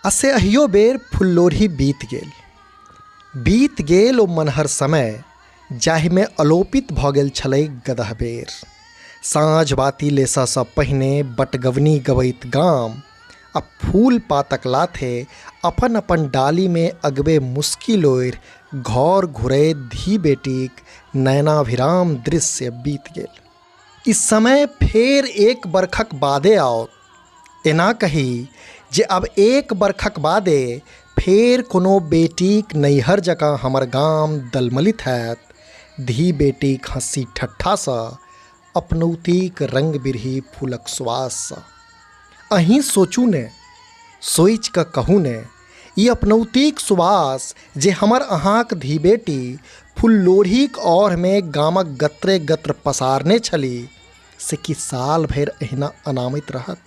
आ से अहियो बेर फुललोढ़ी बीत गेल। बीत गेल ओ मनहर समय जाहिमे अलोपित भऽ गेल छलै गदहबेर। साँझ बाती लेसऽसँ पहिने बटगवनी गबैत गाम आ फूल पातक लाथे अपन अपन डालीमे अगबे मुस्की लोढ़ि घर घुरैत धी बेटीक नयनाभिराम दृश्य बीत गेल। ई समय फेर एक बरखक बादे आओत। एना कही जे आब एक बरखक बादे फेर कोनो बेटीक नैहर जकाँ हमर गाम दलमलित हैत, धी बेटीक हँसी ठट्ठासँ, अपनौतीक रंग-बिरही फूलक सुवाससँ। अहीं सोचू ने, सोचि कऽ कहू ने, ई अपनौतीक सुवास जे हमर अहाँक धी बेटी फुललोढ़ीक औढ़मे गामक गत्रे-गत्र पसारने छली, से की साल भरि एहिना अनामैत रहत?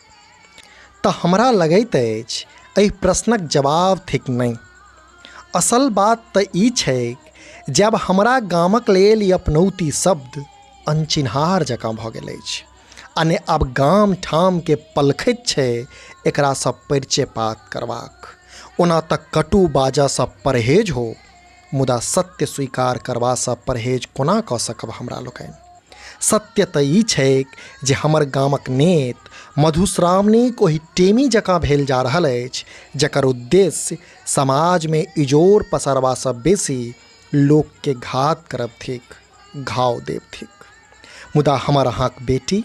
तऽ हमरा लगैत अछि एहि प्रश्नक जवाब थिक नहि। असल बात तऽ ई छैक जे आब हमरा गामक लेल ई अपनौती शब्द अनचिन्हार जकाँ भऽ गेल अछि आ ने आब गाम ठामके पलखति छै एकरासँ परिचय पात करबाक। ओना तऽ कटु बाजऽसँ परहेज हो, मुदा सत्य स्वीकार करबासँ परहेज कोना कऽ सकब हमरा लोकनि? सत्य तऽ ई छैक जे हमर गामक नेत मधुश्रावणीक ओहि टेमी जकाँ भेल जा रहल अछि जकर उद्देश्य समाजमे इजोर पसारबासँ बेसी लोकके घात करब थिक, घाव देब थिक। मुदा हमर अहाँक बेटी,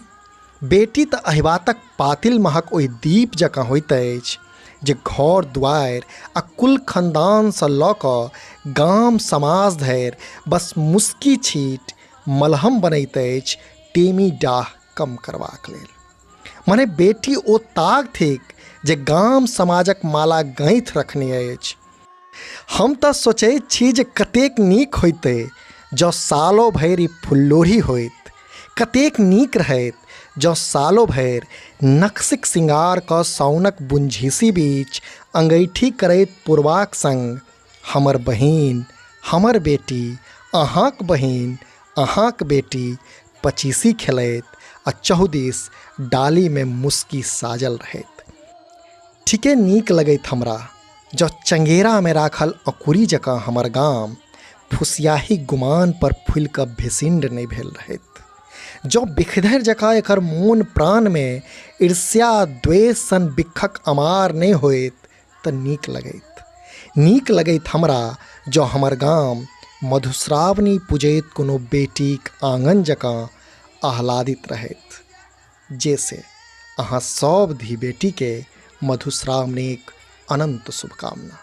बेटी तऽ अहिबातक पातिल महक ओहि दीप जकाँ होइत अछि जे घर दुआरि आ कुल खानदानसँ लऽ कऽ गाम समाज धरि बस मुस्की छीटि मलहम बनैत अछि टेमी डाह कम करबाक लेल। मने बेटी ओ ताग थिक जे गाम समाजक माला गाँथि रखने अछि। हम तऽ सोचैत छी जे कतेक नीक होइतै जँ सालो भरि ई फुललोढ़ी होइत। कतेक नीक रहैत जँ सालो भरि नक्शिक सिंगार कऽ साओनक बुनझिसी बीच अँगैठी करैत पुरबाक संग हमर बहिन, हमर बेटी, अहाँक बहिन, अहाँक बेटी पचीसी खेलैत आ चहुदिस डालीमे मुस्की साजल रहैत। ठीके नीक लगैत हमरा जँ चंगेरामे राखल अँकुरी जकाँ हमर गाम फुसियाही गुमानपर फूलि कऽ भिसिण्ड नहि भेल रहैत। जँ बिखधरि जकाँ एकर मोन प्राणमे ईर्ष्या द्वेष सन बिक्खक अमार नहि होइत तऽ नीक लगैत। नीक लगैत हमरा जँ हमर गाम मधुश्रावणी पुजैत कोनो बेटीक आँगन जकाँ आह्लादित रहैत। जे से अहाँ सब धी बेटीके मधुश्रावणीक अनन्त शुभकामना।